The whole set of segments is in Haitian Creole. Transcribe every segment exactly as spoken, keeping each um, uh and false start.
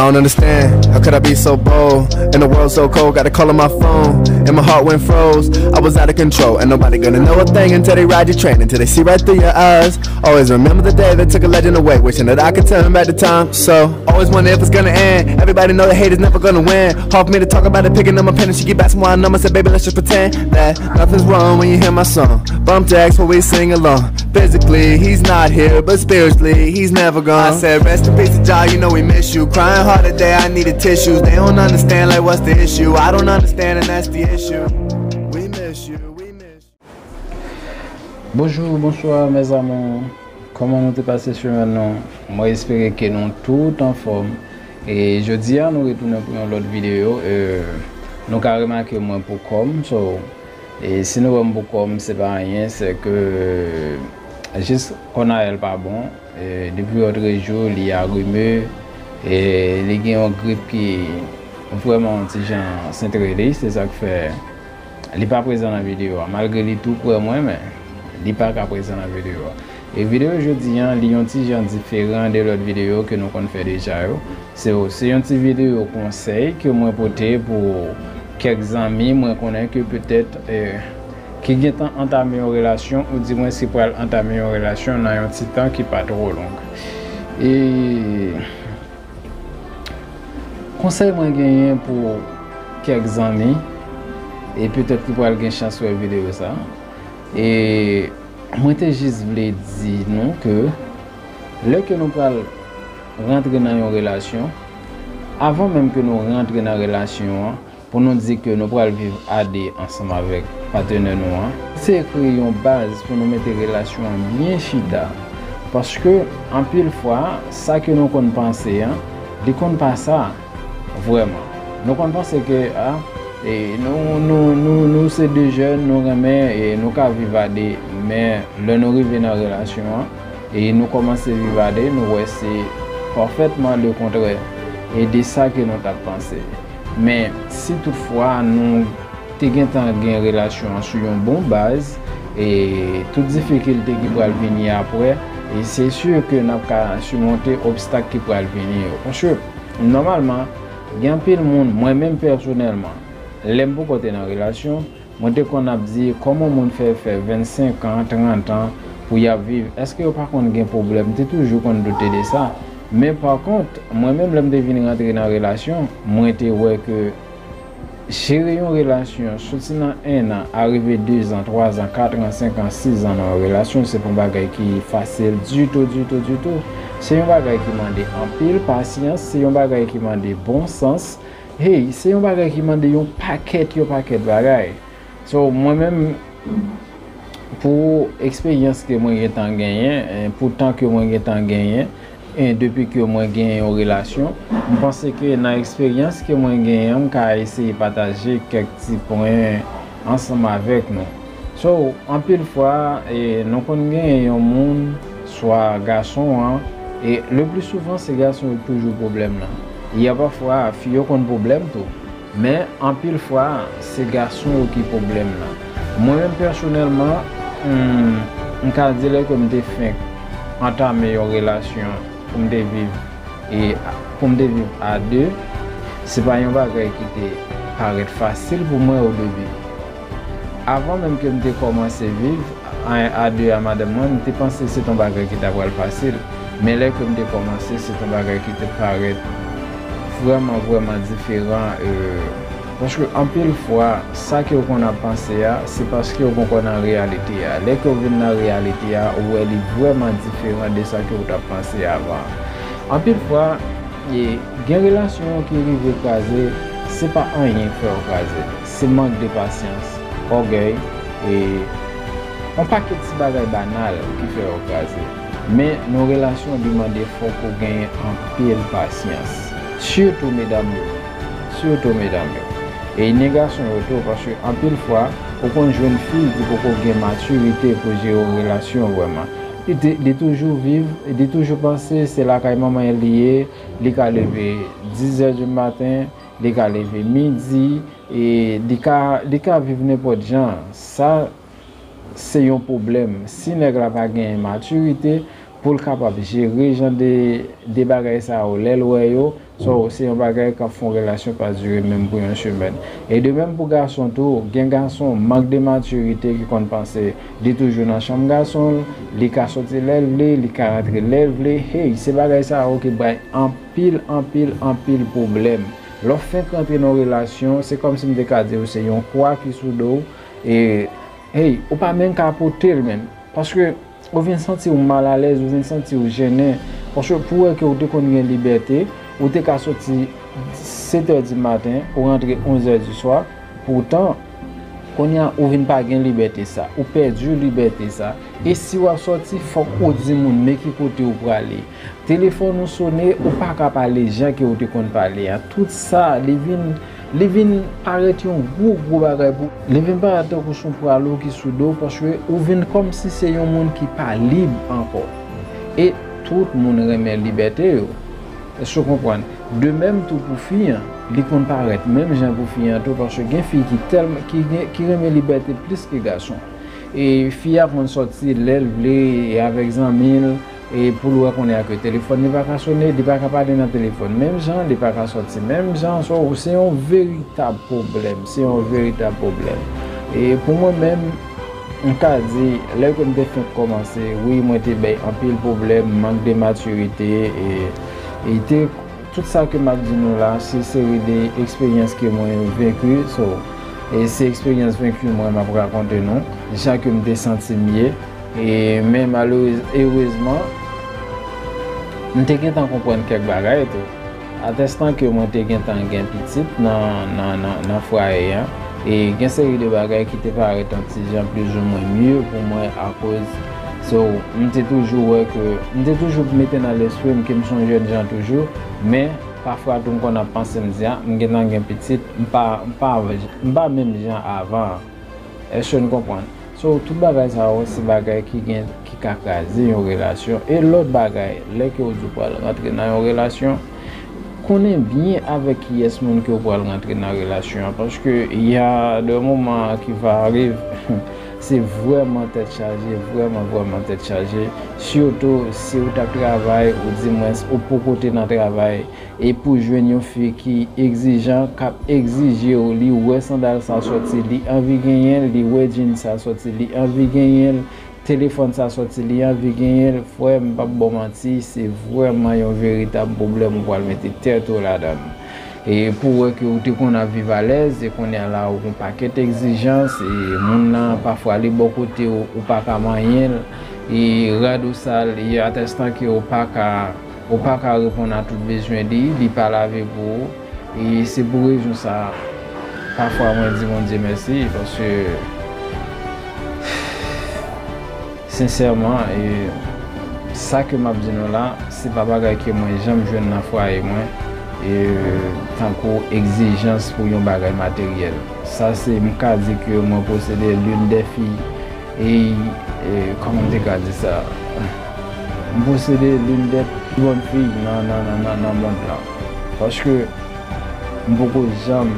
I don't understand, how could I be so bold? In a world so cold, got a call on my phone, and my heart went froze. I was out of control, and nobody gonna know a thing until they ride your train, until they see right through your eyes. Always remember the day that took a legend away, wishing that I could turn back the time. So, always wonder if it's gonna end. Everybody know the hate is never gonna win. Hard for me to talk about it, picking up my pen and she get back some more numbers. Said, baby, let's just pretend that nothing's wrong when you hear my song. Bump jacks when we sing along. Physically, he's not here, but spiritually, he's never gone. I said, rest in peace to Jah, you know we miss you. Crying hard today, I needed tissues. They don't understand, like, what's the issue? I don't understand, and that's the issue. We miss you, we miss you. Bonjou, bonswa, mes amours. Kòman nou te pase semèn nou? Mwen espere ke nou tout anfòm. E jodi a, nou retounen pou yon lòt videyo. E, nou ka remake mwen pou kòm. So, e si nou wè m pou kòm, se pa anyen, se ke jis kò Naël pa bon. E, depi lòt jou, li arime. E, li gen yon grip ki vrèman yon ti jan sentre li. Se sa k fè li pa prezan nan videyo a. Malgre li tou pre mwen, men li pa ka prezan nan videyo a. E videyo jodi a, li yon ti jan diferan de lòt videyo ke nou konn fè deja yo. Se, se yon ti videyo konsèy ke mwen pote pou kèk zanmi mwen konnen ke petèt, eh, ki gentan antame yon relasyon, ou dimwens ki pral antame yon relasyon nan yon ti tan ki pa twò long. E konsèy mwen genyen pou kèk zanmi, e petèt ki pral gen chans wè videyo sa, e mwen te jis vle di nou ke lè ke nou pral rantre nan yon relasyon, avan menm ke nou rantre nan relasyon an, pou nou di ke nou pral viv a de ansanm avèk patnè nou an, se kreye yon baz pou nou mete relasyon an byen chita. Paske, anpil fwa, sa ke nou konn panse an, li konn pa sa vrèman. Nou konn panse ke, a, e nou, nou, nou, nou se de jèn, nou renmen, e nou ka viv a de, men lè nou rive nan relasyon an, e nou kòmanse viv a de, nou wè se pafètman lekontrè e de sa ke nou t ap panse. Men, si toutfwa nou te gentan gen relasyon an sou yon bon baz, e tout difikilte ki pral vini apre, e se si ke n ap ka simonte obstak ki pral vini yo. Paske, nòmalman, gen anpil moun, mwen menm pèsonèlman, lè m poko te nan relasyon, mwen te konn ap di, kòman moun fè fè vennsenk an, trant an pou y ap viv? Èske yo pa konn gen pwoblèm? M te toujou konn doute de sa. Men pa kont, mwen menm lè m te vin rantre nan relasyon, mwen te wè ke jere yon relasyon, soti nan en an, arive de zan, twa zan, kat an, senk an, sis an nan yon relasyon, se pa yon bagay ki fasil ditou, ditou, ditou. Se yon bagay ki mande anpil pasyans, se yon bagay ki mande bon sans. Hey, se yon bagay ki mande yon pakèt, yon pakèt bagay. So, mwen menm, pou eksperyans ke mwen gentan genyen, eh, pou tan ke mwen gentan genyen, e depi ke mwen genyen yon relasyon, m panse ke nan eksperyans ke mwen genyen an, m ka eseye pataje kèk ti pwen ansanm avèk nou. So, anpil fwa, e, nou konn genyen yon moun, swa gason an, e le pli souvan se gason yo ki toujou pwoblèm nan. Y a pafwa fi yo konn pwoblèm tou. Men, anpil fwa, se gason yo ki pwoblèm nan. Mwen menm pèsonèlman, hmm, m ka di lè ke m te fenk antame yon relasyon pou m te viv, e pou m te viv a de, se pa yon bagay ki te parèt fasil pou mwen o debi. Avan menm ke m te kòmanse viv a, a de a madanm mwen, m te panse se t on bagay ki ta pral fasil. Men lè ke m te kòmanse, se t on bagay ki te parèt vrèman, vrèman diferan. E, paske anpil fwa, sa ke w konn ap panse a, se paske w poko nan reyalite a. Lè ke w vin nan reyalite a, ou wè li vrèman diferan de sa ke w t ap panse avan. Anpil fwa, e, gen relasyon ki rive kraze, se pa anyen k fè yo kraze. Se mank de pasyans, ògèy, e yon pakèt ti bagay banal ki fè yo kraze. Men, nan relasyon, li mande fòk ou genyen anpil pasyans. Sitou medam yo. Sitou medam yo. E ni gason yo tou, paske anpil fwa, ou konn jwenn fi ki poko gen matirite pou jere yon relasyon vrèman. Li te, li toujou viv, li toujou panse se lakay manman l li ye, li ka leve dizè di maten, li ka leve midi, e li ka, li ka viv nenpòt jan. Sa, se yon pwoblèm. Si nèg la pa genyen matirite, pou l kapab jere jan de, de bagay sa yo lè l wè yo. So, se yon bagay k ap fè yon relasyon pa dire menm pou yon semèn. E de menm pou gason tou, gen gason, mank de matirite ki konn panse li toujou nan chanm gason l, li ka soti lè l vle, li ka rantre lè l vle. Hey, se bagay sa yo ki bay anpil, anpil, anpil pwoblèm. Lè w fenk rantre nan yon relasyon, se kòmsi m te ka di w se yon kwa ki sou do w, e, hey, ou pa menm ka pote l menm. Paske ou vin santi w malalèz, ou vin santi w jennen. Paske pou wè ke ou te konn gen libète, ou te ka soti sèt è di maten, ou rantre onz è di swa. Poutan, kounye a, ou vin pa gen libète sa. Ou pèdi libète sa. E si w ap sòti, fòk ou di moun men ki kote ou prale. Telefòn ou sone, ou pa ka pale jan ke ou te konn pale a. Tout sa, li vin, li vin parèt yon gwo, gwo bagay pou, li vin parèt tankou se yon pwalo ki sou do w, paske ou vin kòmsi se yon moun ki pa lib ankò. E tout moun renmen libète yo. Èske w konprann? De menm tou pou fi an, li konn parèt menm jan pou fi an tou, paske gen fi ki tèlman, ki gen, ki renmen libète plis ke gason. E fi a konn sòti lè l vle, e avèk zanmi l, e pou l wè konnen ke telefòn li pa ka sone, li pa ka pale nan telefòn menm jan, li pa ka sòti menm jan. So, se yon veritab pwoblèm, se yon veritab pwoblèm. E pou mwen menm, m ka di, lè ke m te fenk kòmanse, wi, mwen te bay anpil pwoblèm, mank de matirite, e, e te, tout sa ke m ap di nou la, se seri de eksperyans ke mwen venki. So, e se eksperyans venki mwen m ap rakonte nou, jan ke m te santi m ye. E, men malerez-, erezman, m te gentan konprann kèk bagay tou. Atèstan ke mwen te gentan gen pitit nan, nan, nan, nan fwaye an, e gen seri de bagay ki te parèt yon ti jan plizoumwen mye pou mwen akoz, so, m te toujou wè ke, m te toujou mete nan lespri m ke m se yon jèn jan toujou, men pafwa tou m konn ap panse m di, a, m gentan gen pitit, m pa, m pa, m pa menm jan avan an. Èske n konprann? So, tout bagay sa yo, se bagay ki gen, ki ka kraze yon relasyon. E lòt bagay, lè ke w di w pral rantre nan yon relasyon, konnen byen avèk kiyès moun ke w pral rantre nan relasyon an. Paske y a de moman ki va rive, se vrèman tèt chaje, vrèman, vrèman tèt chaje. Sitou si w t ap travay, ou di mwens, ou poko te nan travay, e pou jwenn yon fi ki egzijan, k ap egzije w, li wè sandal sa sòti, li anvi genyen l, li wè jeans sa sòti, li anvi genyen l, telefòn sa sòti, li anvi genyen l, frè m, m p ap ba w manti, se vrèman yon veritab pwoblèm ou pral mete tèt ou ladan l. E pou wè ke ou te konn ap viv alèz, e kounye a la ou gon pakèt egzijans, e moun nan pafwa li bò kote w, ou pa ka manyen l, e rad ou sal, e atèstan ke ou pa ka Ou pa ka reponn a tout bezwen li, li pa lave pou ou. E se pou rezon sa a, pafwa mwen di Bondye mèsi, paske, sensèman, e, sa ke m ap di nou la, se pa bagay ke mwen janm jwenn nan fwaye mwen, e, tankou egzijans pou yon bagay materyèl. Sa se, m ka di ke mwen posede l'une des filles E, e, kòman m te ka di sa? M posede l'une des plus bonnes filles nan, nan, nan, nan, nan mond lan. Paske m poko janm,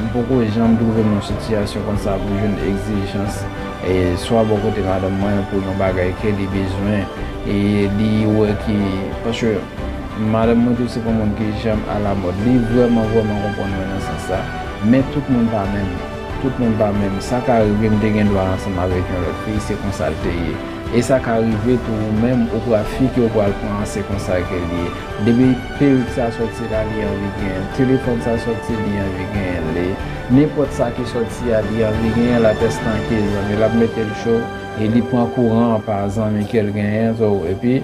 m poko janm twouve m nan sitiyasyon konsa pou jwenn egzijans, e, swa bò kote madanm mwen pou yon bagay ke li bezwen, e li wè ki, paske madanm mwen tou se pa yon moun ki janm alamòd. Li vrèman, vrèman konprann mwen nan sans sa. Men tout moun pa menm. Tout moun pa menm. Sa ka rive m te gen dwa ansanm avèk yon lòt fi, se konsa l te ye. E sa ka rive tou ou menm, ou pral fi ke ou pral pran an, se konsa ke l ye. Depi perik sa sòti la, li anvi genyen l. Telefòn sa sòti, li anvi genyen l. E nenpòt sa ki sòti a, li anvi genyen l, atèstan ke zanmi l ap mete l cho, e li pran kouran an pa zanmi ke l genyen, so, epi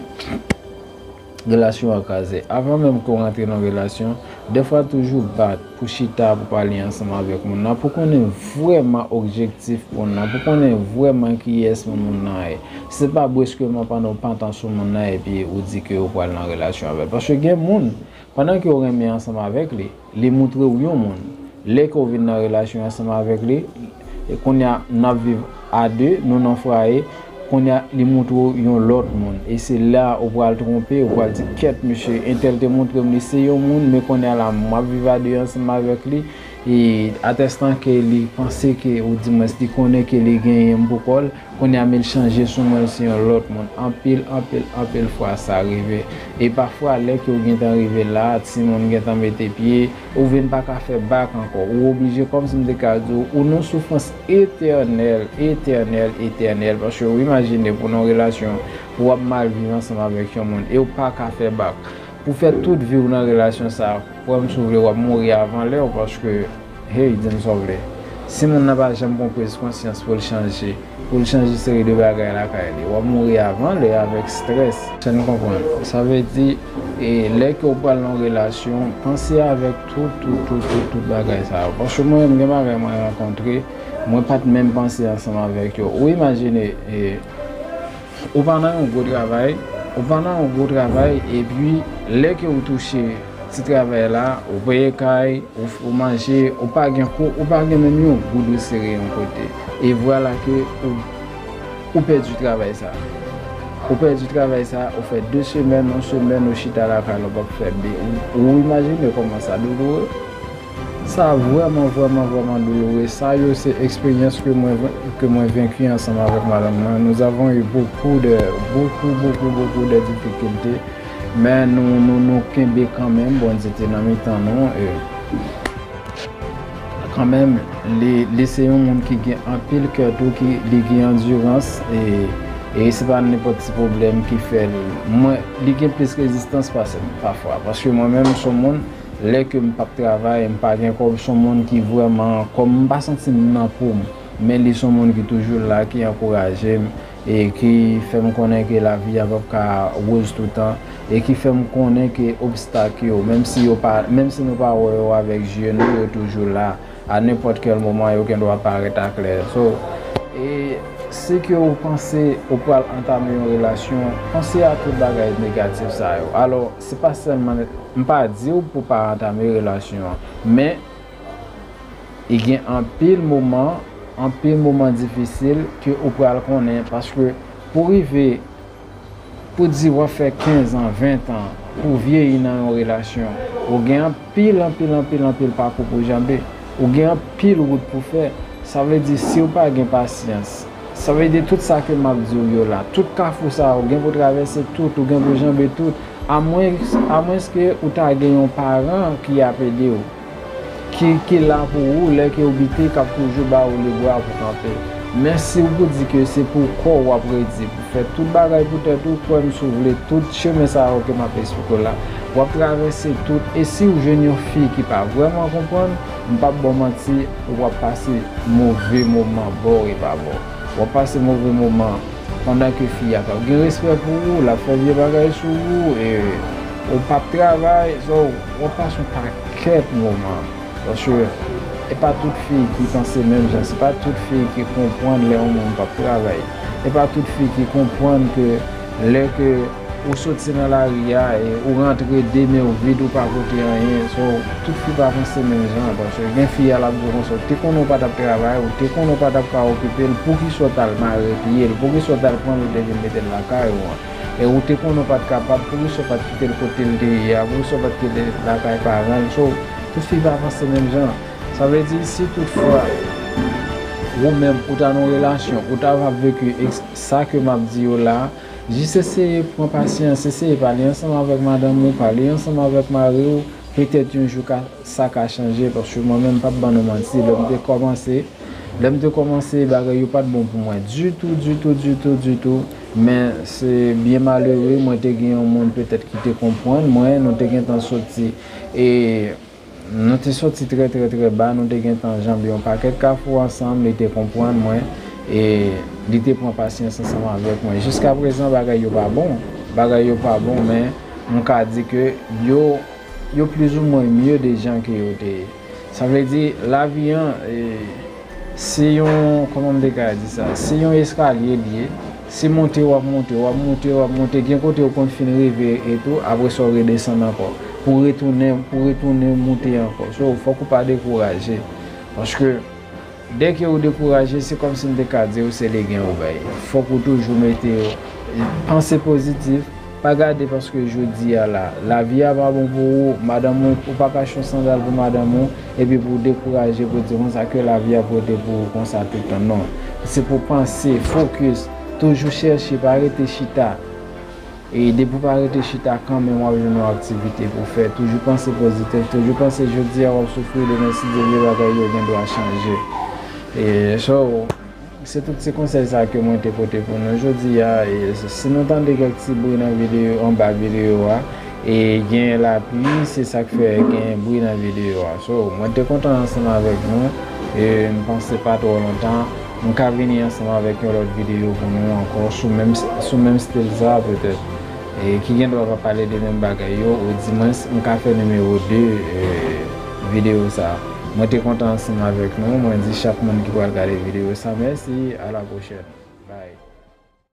relasyon an kraze. Avan menm ke w rantre nan relasyon, dèfwa toujou bat pou chita, pou pale ansanm avèk moun nan, pou konnen vrèman objektif moun nan, pou konnen vrèman kiyès moun nan ye. Se pa brèskeman pandan w pantan sou moun nan epi ou di ke ou pral nan relasyon avè l. Paske gen moun, pandan ke w renmen ansanm avèk li, li moutre w yon moun. Lè ke w vin nan relasyon ansanm avèk li, e kounye a n ap viv a de, nou nan fwaye, kounye a li moutre w yon lòt moun. E se la ou pral twonpe, ou pral di, kèt, mesye, entèl te moutre m li se yon moun, men kounye a la m ap viv a de ansanm avèk li, e atèstan ke li panse ke, oudimwens li konnen ke li genyen m pou kò l, kounye a men l chanje sou mwen, l se yon lòt moun. Anpil, anpil, anpil fwa sa rive. E pafwa, lè ke w gentan rive la, timoun gentan mete pye, ou vin pa ka fè bak ankò. Ou oblije, kòmsi m te ka di w, ou nan soufrans etènèl, etènèl, etènèl. Paske ou imajine pou nan relasyon, pou w ap mal viv ansanm avèk yon moun, e w pa ka fè bak. Pou fè tout vi w nan relasyon sa, frè m, si w vle, w ap mouri avan lè w, paske, hey, di m sa w vle. Si moun nan pa janm pran priz konsyans pou l chanje, pou l chanje seri de bagay lakay li, w ap mouri avan lè avèk strès. Sa n konprann? Sa vle di, e, lè ke w pral nan relasyon, panse avèk tout, tout, tout, tout, tout bagay sa yo. Paske mwen menm, gen bagay mwen rankontre, mwen pa t menm panse ansanm avèk yo. Ou imajine, e, ou pa nan yon gwo travay, ou pa nan yon gwo travay, epi lè ke ou touche ti travay la, ou peye kay, ou, ou manje, ou pa gen kou, ou pa gen menm yon goud ou sere yon kote. E vwala ke ou, ou pèdi travay sa. Ou pèdi travay sa, ou fè de semèn, yon semèn, ou chita lakay la, ou p ap fè byen. Ou, ou imajine kòman sa douloure? Sa vrèman, vrèman, vrèman douloure. Sa yo se eksperyans ke mwen, ke mwen venki ansanm avèk madanm mwen. Nous avons eu beaucoup de, beaucoup, beaucoup, beaucoup de difficultés. Men nou, nou, nou kenbe kanmenm. Bondye te nan mitan nou. E kanmenm, li, li se yon moun ki gen anpil kè tou, ki, li gen andirans. E, e se pa nenpòt ti pwoblèm ki fè l. Mwen, li gen plis rezistans pase m pafwa. Paske mwen menm, se yon moun, lè ke m p ap travay, m pa gen kòb, se yon moun ki vrèman, kòm m pa santi m nan po m, men li se yon moun ki toujou la, ki ankouraje m, e ki fè m konnen ke lavi a p ap ka woz toutan, e ki fè m konnen ke obstak yo, menm si yo pa, menm si nou pa wè yo avèk je nou, yo toujou la. A nenpòt kèl moman, yo gendwa parèt aklè. So, e si ke ou panse ou pral antame yon relasyon, panse a tout bagay negatif sa yo. Alò, se pa sèlman, m pa di w pou pa antame relasyon an, men e gen anpil moman, anpil moman difisil ke ou pral konnen, paske pou rive, pou di w ap fè kenz an, ven an, pou w vyeyi nan yon relasyon, ou gen anpil, anpil, anpil, anpil pakou pou janbe. Ou gen anpil wout pou fè. Sa vle di, si w pa gen pasyans, sa vle di tout sa ke m ap di w yo la, tout kafou sa a, ou gen pou travèse tout, ou gen pou janbe tout. Amwens, amwens ke ou ta gen yon paran ki ap ede w, ki, ki la pou ou lè ke w bite, k ap toujou ba ou lebra pou kanpe. Men si w pou di ke se pou kò w w ap redi, pou fè tout bagay pou tèt ou, kwè m, si w vle, tout chemen sa yo ke m ap eksplike w la, w ap travèse tout. E si w jwenn yon fi ki pa vrèman konprann, m p ap ba w manti, w ap pase move moman bò e pa bò. W ap pase move moman pandan ke fi a p ap gen respè pou ou, l ap fè vye bagay sou ou, e ou p ap travay, so, w ap pase yon pakèt moman. Paske e pa tout fi ki panse menm jan, se pa tout fi ki konprann lè yon moun p ap travay. E pa tout fi ki konprann ke lè ke ou soti nan lari a, e ou rantre de men w vid, ou pa pote anyen. So, tout fi pa panse menm jan, paske gen fi a l ap di w konsa, ou te konnen w pa t ap travay, ou te konnen w pa t ap ka okipe l, poukisa w t al mare pye l, poukisa w t al pran l, ou te vin mete l lakay ou an? E ou te konnen w pa t kapab, poukisa w pa t kite l kote l te ye a, poukisa w pa t kite l lakay paran l? So, tout fi pa panse menm jan. Sa vle di, si toutfwa ou menm, ou ta nan yon relasyon, ou ta va veki eks-, sa ke m ap di yo la, jis eseye pran pasyans, eseye pale ansanm avèk madanm ou, pale ansanm avèk mari w, petèt yon jou ka, sa ka chanje, paske mwen menm, m p ap ban nou manti, lè m te kòmanse, lè m te kòmanse, bagay yo pa t bon pou mwen ditou, ditou, ditou, ditou, men se byen malere, mwen te gen yon moun petèt ki te konprann mwen, nou te gentan soti, e nou te soti trè, trè, trè ba, nou te gentan janbe yon pakèt kafou ansanm, li te konprann mwen, e li te pran pasyans ansanm avèk mwen. Jiskaprezan, bagay yo pa bon, bagay yo pa bon, men m ka di ke yo, yo plizoumwen mye de jan ke yo te ye. Sa vle di, lavi an, e, se yon, kòman m te ka di sa? Se yon eskalye li ye. Se monte w ap monte, w ap monte, w ap monte. Gen kote ou konn fin rive e tou, apre sa w redesann ankò. Pou retounen, pou retounen monte ankò. So, fòk ou pa dekouraje. Paske, dèke ou dekouraje, se kòmsi m te ka di w se legen ou bay. Fòk ou toujou mete panse pozitif, Pa gade paske jodi a la, lavi a pa bon pou ou, madanm ou, ou pa ka achte yon sandal pou madanm ou, epi pou w dekouraje, pou w di konsa ke lavi a pote pou ou konsa tout tan. Non. Se pou w panse, fokis, toujou chèche, pa rete chita. E depi w pa rete chita, kanmenm w ap jwenn yon aktivite pou w fè. Toujou panse pozitif, toujou panse jodi a w ap soufri, demen si Dye vle bagay yo gen dwa chanje. E so, se tout ti konsèy sa ke mwen te pote pou nou jodi a. E si nou tande kèk ti bri nan videyo, anba videyo a, e gen lapli, se sa k fè gen bri nan videyo a. So, mwen te kontan ansanm avèk nou. E m panse pa twò lontan, m ka vini ansanm avèk yon lòt videyo pou nou ankò sou menm, sou menm stil sa a petèt. E ki gen dwa pa pale de menm bagay yo, oudimwens m ka fè nimewo de, e, videyo sa a. Mwen te kontan ansanm avèk nou. Mwen di chak moun ki pral gade videyo sa, mèsi, a la pwochèn.